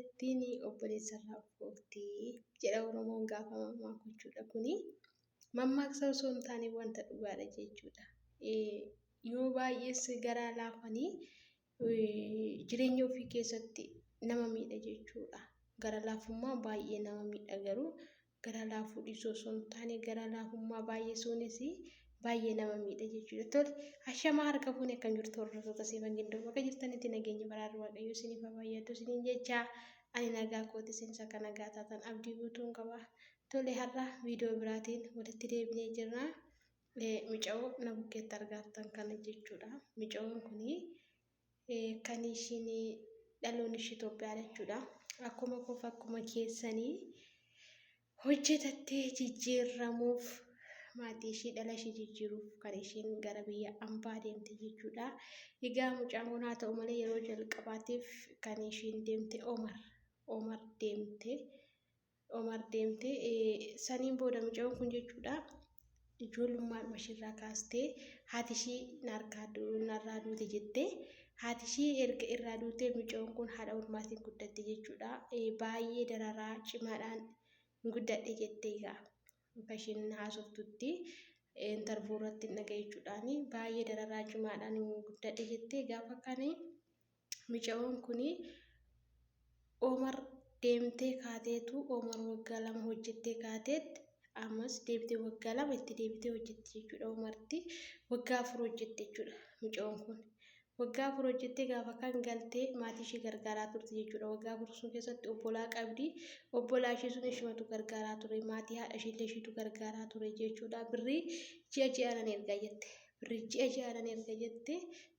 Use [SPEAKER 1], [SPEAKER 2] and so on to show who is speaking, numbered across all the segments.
[SPEAKER 1] Obboleettiin obboleessarraa ulfoofti jedha Oromoon gaafa mammaaku jechuudha. Kuni mammaaksa osoo hin taane wanta dhugaadha jechuudha. Yoo baay'ees garaa laafanii jireenya ofii keessatti nama miidha jechuudha. Gara laafummaa baay'ee nama miidha garuu gara laafuu dhiisuu osoo hin taane gara laafummaa baay'isuunis baay'ee nama miidha jechuudha. Tole ashamaa harka fuune akkam jirtu hordoftoota Siifan Gindoo bakka jirtanitti nageenyi baraarri Waaqayyoo isiniif haa baay'atu isiniin jecha ani nagaa kooti isin akka nagaa taatan abdii guutuun qaba. Tole har'a viidiyoo biraatiin walitti deebinee jirra. Mica'oo na bukkeetti argaattan kana jechuudha. Mica'oon kuni kan ishiin dhaloonni ishii Itoophiyaa jechuudha. Akkuma koof akkuma keessanii hojjetattee jijjiirramuuf maatii ishii dhala ishii jijjiiruuf kan ishiin gara biyya ambaa deemte jechuudha. Egaa mucaan kun haa ta'u malee yeroo jalqabaatiif kan ishiin deemte Omar Omar deemte. Omar deemte. Saniin booda mucayoon kun jechuudha ijoollummaadhuma ishiirraa kaastee haati ishii narkaa narraa duute jettee haati ishii erga irraa duutee mucayoon kun haadha ormaatiin guddatte jechuudha. Baay'ee dararaa cimaadhaan guddadhe jettee egaa akka isheen haasoftutti intarvuu irratti hin dhagaye jechuudhaan baay'ee dararaa cimaadhaan guddadhe jettee gaafa kana Micayoon kuni Omar deemtee kaateetu Omar waggaa 2 hojjettee kaateet ammas deebitee waggaa 2 itti deebitee hojjetti jechuudha. Omartti waggaa 4 hojjette jechuudha micayoon kun. Waggaa 4 hojjettee gaafa kan galtee maatii ishee gargaaraa turte jechuudha. Waggaa 4 sun keessatti obbolaa qabdi. Obbolaa ishee sun ishumatu gargaaraa ture. Maatii haadha isheellee ishiitu gargaaraa ture jechuudha. Birrii ji'a ji'aan ergaa jette. Birrii ji'a ji'aan erga jette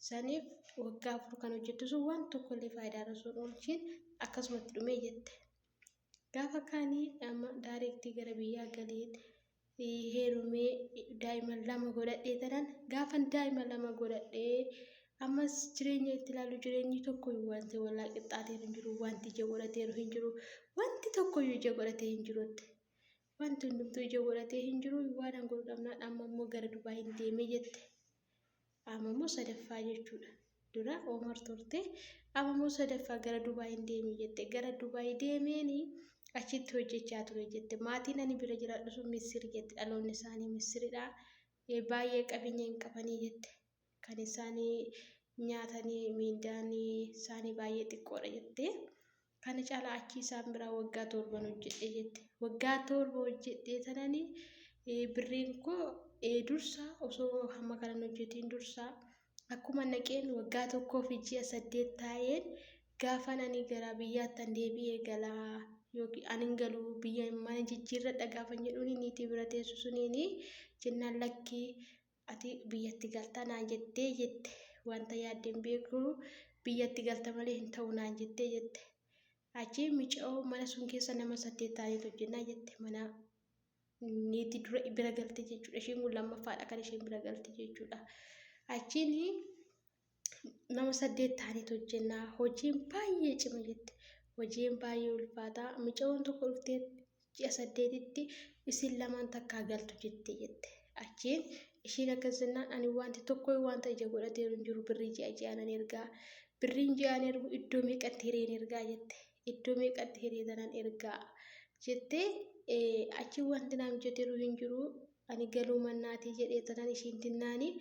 [SPEAKER 1] saniif waggaa 4 kan hojjettu sun waan tokkollee faayidaa irra osoo hin oolchiin akkasumatti dhumee jette. Gaafa kaanii amma daayireektii gara biyyaa galeen heerumee daa'ima 2 godhadhee tanan gaafan daa'ima 2 godhadhee ammas jireenya itti ilaalu jireenyi tokkoyyuu wanti walaa qixxaateeru hin jiru wanti ija godhateeru hin jiru wanti tokkoyyuu ija godhatee hin jirutti. Wanti hundumtuu ija godhatee hin jiru waan an godhu dhabnaan amma immoo gara Dubaayin deeme jette. Amma immoo sadaffaa jechuudha. Dura Omar turte amma immoo sadaffaa gara Dubaayin deeme jette. Gara Dubaay deemeeni achitti hojjechaa ture jette. Maatiin ani bira jiraadhu sun Misir jette. Dhaloonni isaanii Misiridha. Baay'ee qabeenya hin qabanii jette. Kan isaanii nyaatanii miindaan isaanii baay'ee xiqqoodha jette. Kana caalaa achii isaan biraa waggaa 7n hojjedhe jette. Waggaa 7 hojjedhee tanani birriin koo dursa osoo hamma kana hin hojjetiin dursa akkuma naqeen waggaa 1 fi ji'a 8 taa'een gaafan ani gara biyyaattan deebi'ee galaa yookiin ani hin galu biyya mana jijjiirradha gaafan jedhuuni niitii bira teessu suniini jennaan lakkii ati biyyatti galta naan jettee jette. Wanta yaadde hin beeku biyyatti galta malee hin ta'u naan jettee jette. Achi mica'oo mana sun keessa nama 8 taaneet hojjennaa jette. Mana niitii dura bira galte jechuudha. Isheen kun lammaffaadha kan isheen bira galte jechuudha. Achiin nama 8 taaneet hojjennaa. Hojiin baay'ee cima jette. Hojiin baay'ee ulfaataa. Mica'oon tokko dhuftee ji'a 8tti isin lamaan takkaa galtu jette jette. Achiin ishiin akkas jennaan ani wanti tokko wanta ija godhateeru hin jiru birrii ji'a ji'aan an ergaa. Birriin ji'aan ergu iddoo meeqatti hireen ergaa jette. Iddoo meeqatti hiree tanan ergaa jettee achiin wanti naa mijateeru hin jiru ani galuu mannaatii jedhee tanan ishiin tinnaanii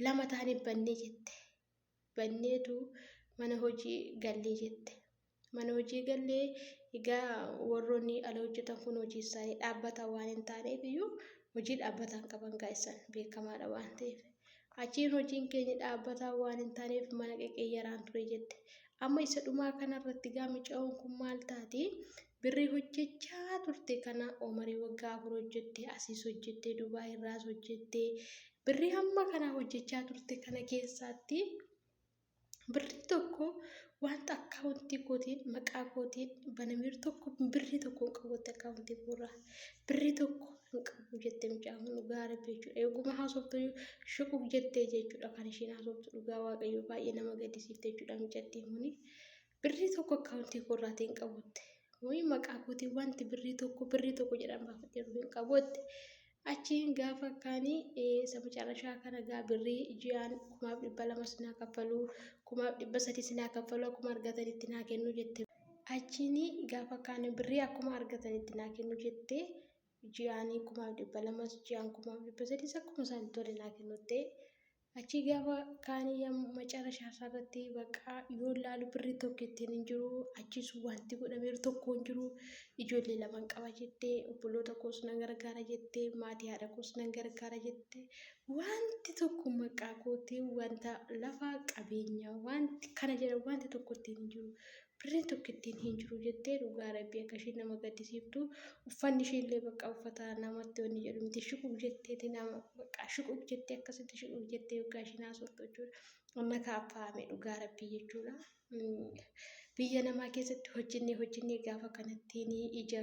[SPEAKER 1] 2 taane banne jette. Banneetu mana hojii gallee jette. Mana hojii gallee egaa warroonni ala hojjetan kun hojii isaanii dhaabbataa waan hin taaneef iyyuu hojii dhaabbataa hin qaban gaa isaan beekamaadha waan ta'eef. Achiin hojiin keenya dhaabbataa waan hin taaneef mana qeqeeyyaraan ture jette. Amma isa dhumaa kanarratti gaa micaa'oon kun maal taati? Birrii hojjechaa turte kana Omarii waggaa 4 hojjette, asiis hojjette, Dubaay irraas hojjette, Birrii hamma kanaa hojjechaa turte kana keessaatti birrii tokko wanta akkaawuntii kootiin maqaa kootiin banameeru tokko birrii tokko hin qabu jette akkaawuntii koorraa birrii tokko hin qabu jette mucaan kun dhugaa rabbi jechuudha. Eeguma haasoftu shuquq jettee jechuudha kan isheen haasoftu dhugaa waaqayyoo baay'ee nama gaddisiifte jechuudha mucattiin kuni. Birrii tokko akkaawuntii koorraatii hin qabutte. Wayii maqaa kootiin wanti birrii tokko birrii tokko jedhan baafadheeru hin qabutte. Achiin gaafa kaanii isa macarrashaa kana gaa birrii ji'aan 2,200 sinaa kaffalu 3,300 sinaa kaffalu akkuma argatanitti naa kennu jette. Achiin gaafa kaan birrii akkuma argatanitti naa kennu jettee ji'aanii 2,200s ji'aan 3,000s akkuma isaan tole naa kennu jettee achii gaafa kaanii macarashaa isaa irratti baqaa yoo ilaalu birrii tokko ittiin hin jiru, achis wanti godhameeru tokko hin jiru, ijoollee laman qaba jettee, obboloota koos nan gargaara jettee, maatii haadha koos nan gargaara jettee, wanti tokko maqaa kootiin wanta lafaa qabeenya wanti kana jedhamu wanti tokko ittiin hin jiru, birriin tokko ittiin hin jiru jettee. Dhugaa rabbii akka isheen nama gaddisiiftu, uffanni ishee illee bakka uffata namatti wanni jedhu miti, shuquq jetteeti nama bakka shuquq jettee akkasitti shuquq jettee yookaan isheen haasoftu jechuudha. Amma kaaffaame dhugaa rabbii jechuudha. Biyya namaa keessatti hojjennee hojjennee gaafa kanattiin ija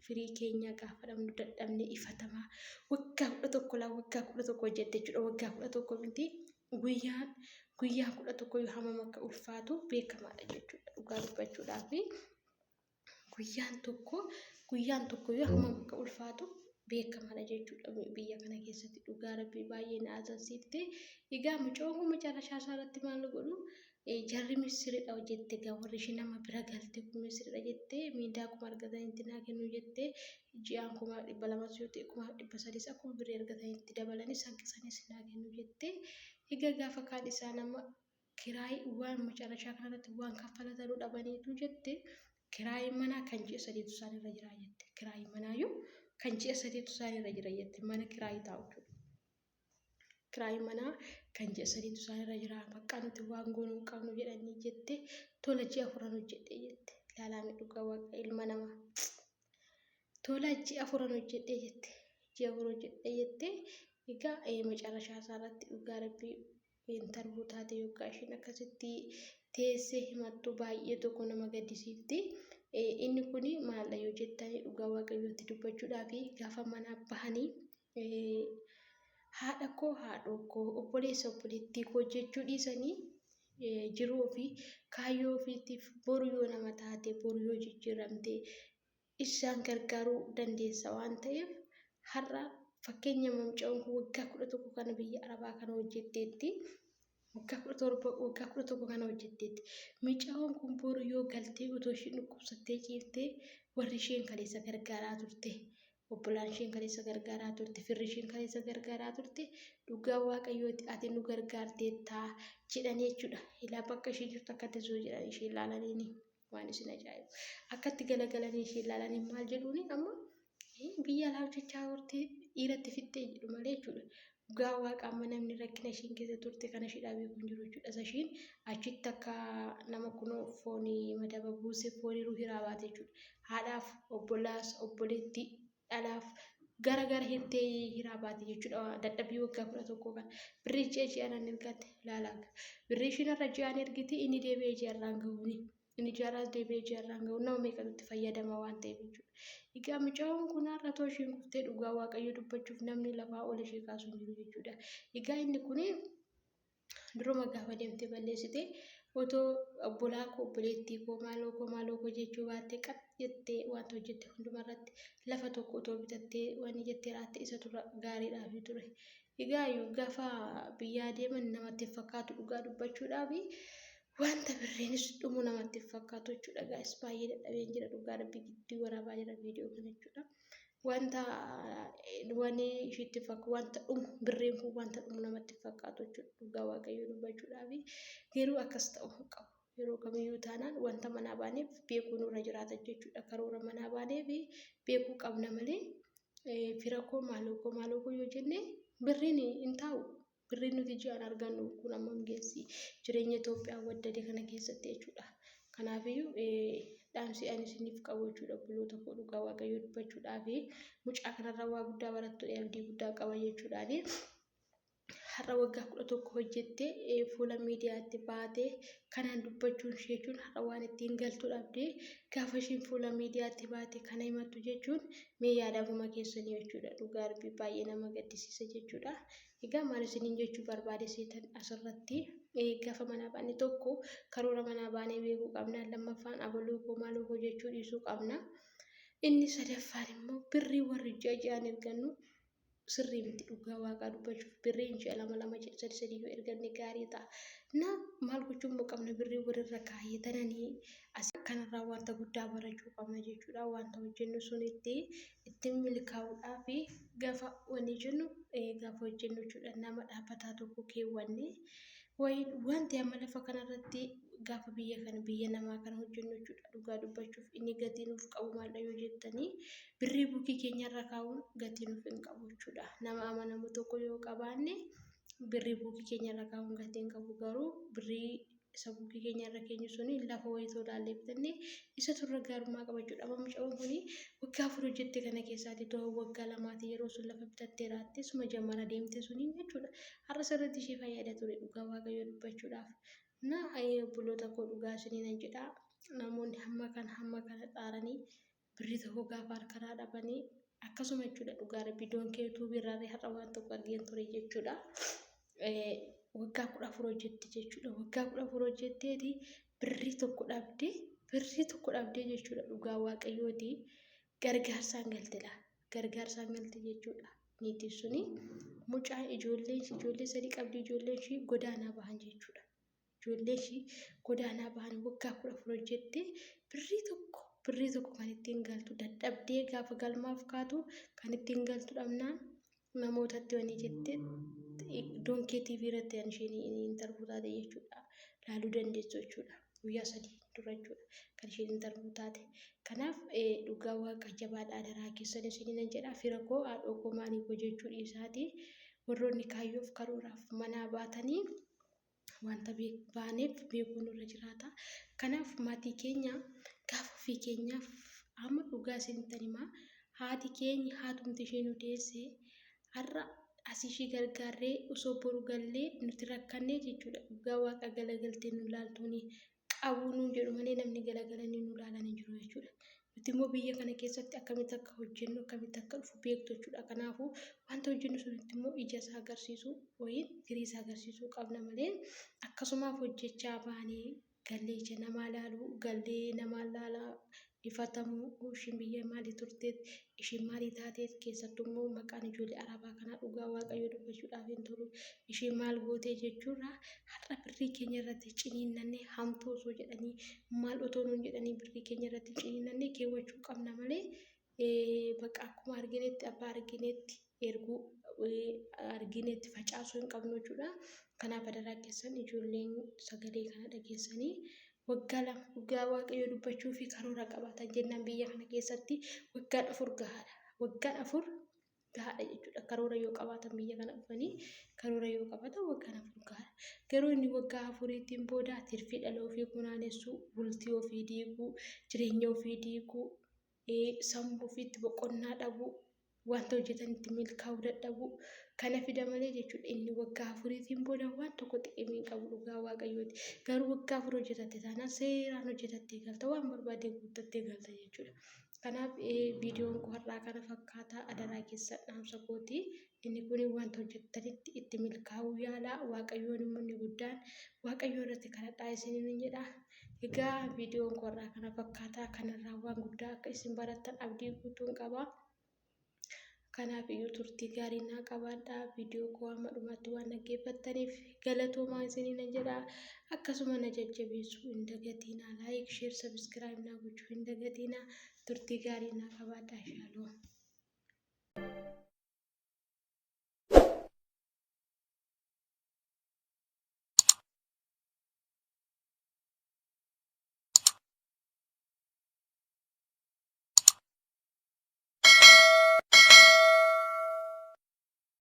[SPEAKER 1] firii keenya gaafa dhabnu dadhabne ifatamaa. Waggaa 11 laa waggaa 11 hojjette jechuudha. Waggaa 11 miti, guyyaan guyyaa 11 yoo hammam akka ulfaatu beekamaadha jechuudha. Dhugaa dubbachuudhaaf guyyaan tokko yoo hammam akka ulfaatu beekamaadha jechuudha biyya kana keessatti. Dhugaa rabbii baay'ee na ajaa'ibsiifte. Egaa mucaan kun macarrashaa isaa irratti maal godhu, jarri misiridha hojjette, egaa warri ishee nama bira galte kun misiridha jettee, miindaa akkuma argatanitti naa kennu jettee, ji'aan 2,200s yoo ta'e 3,300s akkuma birrii argatanitti dabalanis hanqisanis naa kennu jettee. Egaa gaafa kaan isaa nama kiraayii waan macarrashaa kanarratti waan kaffalatanuu dhabaniitu jette, kiraayii manaa kan ji'a 3tu isaan irra jira jette, kiraayii manaayyuu kan ji'a 3tu isaan irra jira jette, mana kiraayii taa'u jechuudha. Kiraayii manaa kan ji'a 3tu isaan irra jira, bakka nuti waan goonuu hin qabnu jedhanii jette. Tola ji'a 4 hojjedhe jette. Ilaalaa dhugaa waaqa ilma namaa. Tola ji'a 4 hojjedhe jette. Ji'a 4 hojjedhe jette. Egaa macarrashaa isaa irratti dhugaa rabbii interview taate yookaan isheen akkasitti teessee himattu baay'ee tokko nama gaddisiifti. Inni kun maal yoo jettanii, dhugaa waaqayyootti dubbachuudhaaf gaafa manaa bahanii haadha koo, haadhoo koo, obboleessa, obboleettii koo jechuu dhiisanii jiruu ofii kaayyoo ofiitiif boru yoo nama taate, boru yoo jijjiiramte isaan gargaaruu dandeessa waan ta'eef, har'a fakkeenya mucaan kun waggaa 11 kana biyya arabaa kana hojjetteetti. Waggaa 17, waggaa 11 kana hojjetteetti. Mucaan kun boru yoo galtee otoo isheen dhukkubsattee ciiftee, warri isheen kaleessa gargaaraa turte, obbolaan isheen kaleessa gargaaraa turte, firri isheen kaleessa gargaaraa turte, dhugaa waaqayyooti ati nu gargaarteettaa jedhanii jechuudha. Ilaa bakka ishee jirtu akkatti osoo jedhan ishee ilaalaniini waan isin ajaa'ibu. Akkatti galagalanii ishee ilaalanii maal jedhuuni, amma biyya alaa hojjechaa turte dhiiratti fixxee jedhu malee jechuudha. Dhugaa waaqa amma namni rakkina isheen keessa turte kana isheedhaa beeku hin jiru jechuudha. Isa isheen achitti akka nama kunoo foonii madaba buusee foonii hiraa baate jechuudha. Haadhaaf, obbolaas, obboleettii, dhalaaf gara gara hirtee hiraa baate jechuudha. Dadhabbii waggaa 11 kana birrii ji'a ji'aan ergatte ilaalaa. Birrii ishiin irra ji'aan ergiti, inni deebi'ee ji'arraan gahuuni. Inni ji'arraas deebi'ee ji'arraan gahu, nama meeqatu itti fayyadama waan ta'eef jechuudha. Egaa mucaan kun har'a too isheen kuftee, dhugaa waaqayyo dubbachuuf namni lafaa ol ishee kaasu hin jiru jechuudha. Egaa inni kun duruma gaafa deemtee balleessite, otoo obbolaa koo, obboleettii koo, maaloo koo, maaloo koo jechuu baattee, qat jettee wanta hojjette hundumarratti lafa tokko otoo bitattee waan jettee raatte isa tura gaariidhaaf ture. Egaa gaafa biyyaa deeman namatti hin fakkaatu, dhugaa dubbachuudhaaf wanta birreenis dhumu namatti hin fakkaatu jechuudha. Gaa'is baay'ee dadhabeen jira, dhugaa rabbii gidduu waraabaa jira viidiyoo kana jechuudha. Wanta wanni ishiitti fakkaatu, wanta dhumu, birreen kun wanta dhumu namatti hin fakkaatu jechuudha. Dhugaa waaqayyoo dubbachuudhaaf garuu akkas ta'uu hin qabu. Yeroo kamiyyuu taanaan wanta manaa baaneef beekuu nurra jiraata jechuudha. Karoora manaa baaneef beekuu qabna malee fira koo, maaloo koo, maaloo koo yoo jenne birriin hin taa'u. Birriin nuti ji'aan argannu kun hammam geessi jireenya Itoophiyaa waddade kana keessatti jechuudha. Kanaafiyyuu dhaamsi ani isiniif qabu jechuudha, obboloota koo, dhugaa waaqayyoo dubbachuudhaaf mucaa kanarraa waa guddaa barattu abdii guddaa qaba jechuudhaani. Har'a waggaa 11 hojjettee fuula miidiyaatti baatee kanaan dubbachuun ishee jechuun har'a waan ittiin galtu dhabdee gaafa isheen fuula miidiyaatti baate kana himattu jechuun mee yaadamuma keessanii jechuudha. Dhugaa rabbii baay'ee nama gaddisiisa jechuudha. Egaa maal isiniin jechuu barbaade seetan, asirratti gaafa manaa baane tokko karoora manaa baanee beekuu qabna. Lammaffaan abaluu koo, maaloo koo jechuu dhiisuu qabna. Inni sadaffaan immoo birrii warri ji'a ji'aan ergannu Sirrii miti dhugaa waaqaa dubbachuuf birriin ji'a lama lama ji'a sadi sadi yoo erganne gaarii ta'a. Na maal gochuu immoo qabna birrii walirra kaayyatananii as kanarraa wanta guddaa barachuu qabna jechuudha. Wanta hojjennu sunitti ittiin milkaa'uudhaa fi gaafa wanni jennu gaafa hojjennu jechuudha nama dhaabbataa tokko keewwanne wayiin wanti amma lafa kanarratti gaafa biyya kana biyya namaa kana hojjennu jechuudha. Dhugaa dubbachuuf inni gatii nuuf qabu maaldha yoo jettanii birrii buukii keenyarra kaa'uun gatii nuuf hin qabu jechuudha. Nama amanamu tokko yoo qabaanne birrii buukii keenyarra kaa'uun gatii hin qabu garuu birrii isa buukii keenyarra keenyu suni lafa wayii ilaallee bitanne isa turre gaarummaa qaba jechuudha. Amma mucaan kuni waggaa 4 hojjette kana keessaati too waggaa 2ti yeroo sun lafa bitattee raatte suma jammara deemte suni jechuudha. Har'a sirriitti ishee fayyada ture dhugaa waaqayyoo dubbachuudhaaf. Na obboloota koo dhugaa isinii nan jedha. Namoonni hamma kana xaaranii birrii tokko gaafa harkarraa dhabanii akkasuma jechuudha dhugaa rabbii doonkee yuutuubii irraa har'a waan tokko argeen ture jechuudha. Waggaa 14 hojjette jechuudha. Waggaa 14 hojjetteeti birrii tokko dhabdee birrii tokko dhabdee jechuudha dhugaa waaqayyooti gargaarsaan galte laa gargaarsaan galte jechuudha. Niitiin suni mucaa ijoollee ijoollee sadii qabdi ijoolleen ishii godaanaa bahan jechuudha. Ijoollee ishii godaanaa bahan waggaa 14 hojjette birrii tokko kan ittiin galtu dadhabdee gaafa galmaaf kaatu kan ittiin galtu dhabnaan namootatti wanni jette doonkee TV irratti kan isheen intarvuu taate jechuudha. Laaluu dandeessu jechuudha. Guyyaa 3 dura jechuudha kan isheen intarvuu taate. Kanaaf dhugaa waaqa jabaadha adaraa keessan isinii nan jedha. Fira koo haadhoo koo maalii koo jechuu dhiisaati. Warroonni kaayyoof karooraaf manaa baatanii wanta baaneef beekuun nurra jiraata. Kanaaf maatii keenya gaafa ofii keenyaaf amma dhugaa isinittan himaa haati keenya haatumti ishee nu deesse har'a as ishii gargaarree osoo boru gallee nuti rakkannee jechuudha. Dhugaa waaqa galagaltee nu laaltuuni qabuu nuun jedhu malee namni galagalanii nu laalan hin jiru jechuudha. Nuti immoo biyya kana keessatti akkamitti akka hojjennu akkamitti akka dhufu beektu jechuudha. Kanaafuu wanta hojjennu sunitti immoo ija isaa agarsiisuu wayiin firii isaa agarsiisuu qabna malee akkasumaaf hojjechaa baanee gallee ija namaa laaluu gallee namaa laalaa ifatamuu ishiin biyya maalii turteet ishiin maalii taateet keessattuu immoo maqaan ijoollee arabaa kanaa dhugaa waaqayyoo dubbachuudhaaf hin tolu ishiin maal gootee jechuurraa har'a birrii keenya irratti ciniinnannee hamtuu osoo jedhanii maal otoo nuun jedhanii birrii keenya irratti ciniinnannee keewwachuu qabna malee bakka akkuma arginetti abbaa arginetti erguu arginetti facaasuu hin qabnu jechuudha. Kanaaf adaraa keessan ijoolleen sagalee kana dhageessanii waggaa 2 dhugaa waaqayyoo dubbachuu fi karoora qabaatan jennaan biyya kana keessatti waggaan 4 gahaadha. Waggaan 4 gahaadha jechuudha. Karoora yoo qabaatan biyya kana dhufanii karoora yoo qabaatan waggaan 4 gahaadha. Garuu inni waggaa 4tiin booda tirfii dhala ofii kunaanessuu, bultii ofii diiguu, jireenya ofii diiguu, sammuu ofiitti boqonnaa dhabuu, wanta hojjetanitti milkaa'uu dadhabuu kana fida malee jechuudha. Inni waggaa 4tiin booda waan tokko xiqimii hin qabu dhugaa waaqayyooti. Garuu waggaa 4 hojjetatte taanaan seeraan hojjetattee galta waan barbaadde guuttattee galta jechuudha. Kanaaf viidiyoon koo har'aa kana fakkaata adaraa keessan dhaamsa kooti. Inni kun wanta hojjettanitti itti milkaa'uu yaalaa waaqayyoon immoo inni guddaan waaqayyoo irratti kadhadhaa isiniin jedha. Egaa viidiyoon koo har'aa kana fakkaata kanarraa waan guddaa akka isin barattan abdii guutuun qaba. Kanaaf iyyuu turtii gaarii naa qabaadhaa. Viidiyoo koo hamma dhumaatti waan dhaggeeffattaniif galatoomaa isiniin nan jedha. Akkasuma na jajjabeessuu hin dagatiinaa. Like, share, subscribe naa gochuu hin dagatiinaa. Turtii gaarii naa qabaadhaa. Shaaloom.